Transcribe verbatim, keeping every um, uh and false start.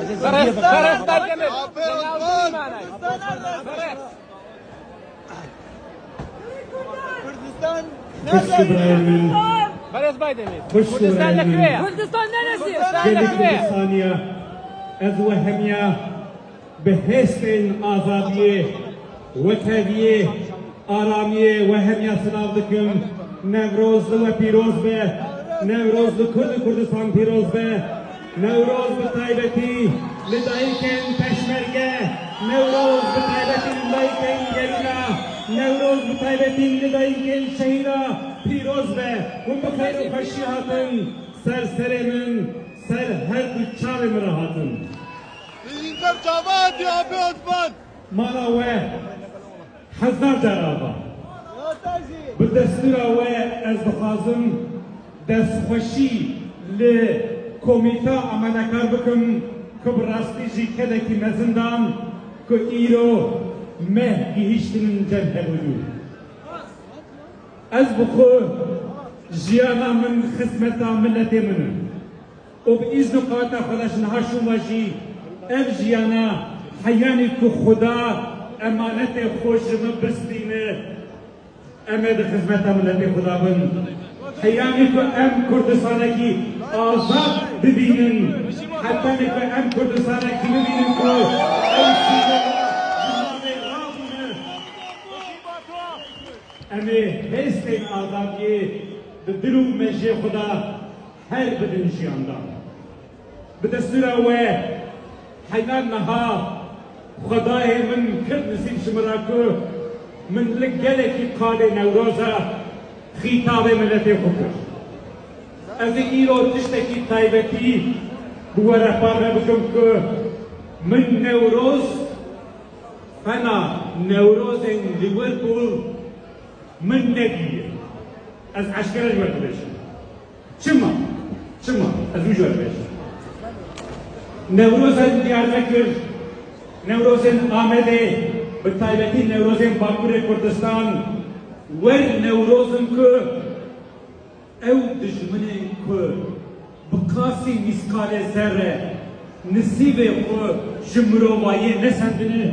Beres, Beres Baydemir. Aferin Osman. Beres. Kurdistan Xwişk û birayên min, Beres Baydemir. Xwişk û Kurdistan birayên min, Kurdistan neresi? Gelê Kurdistaniya, ez we hemiya bi hêstên azadiyê, wekeviyê, aramiyê we hemiya silav dikim. Newroz li we pîroz be. Newroz li Kurd û Kurdistan pîroz be. Newroz bi taybetî li dayikên peşmerge, Newroz bi taybetî li dayikên gerîla, Newroz bi taybetî li dayikên şehîda pîroz be. Hûn bi xêr û xweşî hatin ser serê min, ser her du çavê min re hatin. Mala we hezar car ava. Bi destûra we ez dixwazim destxweşî li komîta amadekar bikim ku bi rastî jî kedekî mezin dan ku îro meh gihîştinin cem hevûdû. Ez bi xwe jiyana min xizmeta miletê min e. Û bi îzn û qata xwe de ji niha şûma jî ev jiyana heyanî ku Xuda emanetê xwe ji min bistîne, em ê di xizmeta miletê xwe de bin. Heyanî ku em Kurdistanekî azad bibînin, hetanî ku em Kurdistanekî bibînin ku ew sînorê ji navê rabûne. Em ê hêstên azadiyê di dil û mejiyê xwe de her bidin jiyan de. Bi destûra we heya niha Xwedayê min kir nisîb ji min re ku min li gelekî qadê Newroza xîtabê miletê xwe kir. Ez ê îro tiştekî taybetî bi we re parve bikim ku min Newroz, fena Newrozên Liverpool min nedîye. Ez eşkere ji we dibêjim. Çima? Çima? Ez wî ji we dibêjim. Newrozên Diyarbekir, Newrozên Amedê, bi taybetî Newrozên Bakurê Kurdistan, wer Newroz in ku ew dijminên ku bi qasî mîskalê zerre nisîbê xwe ji mirovayiyê nesendine,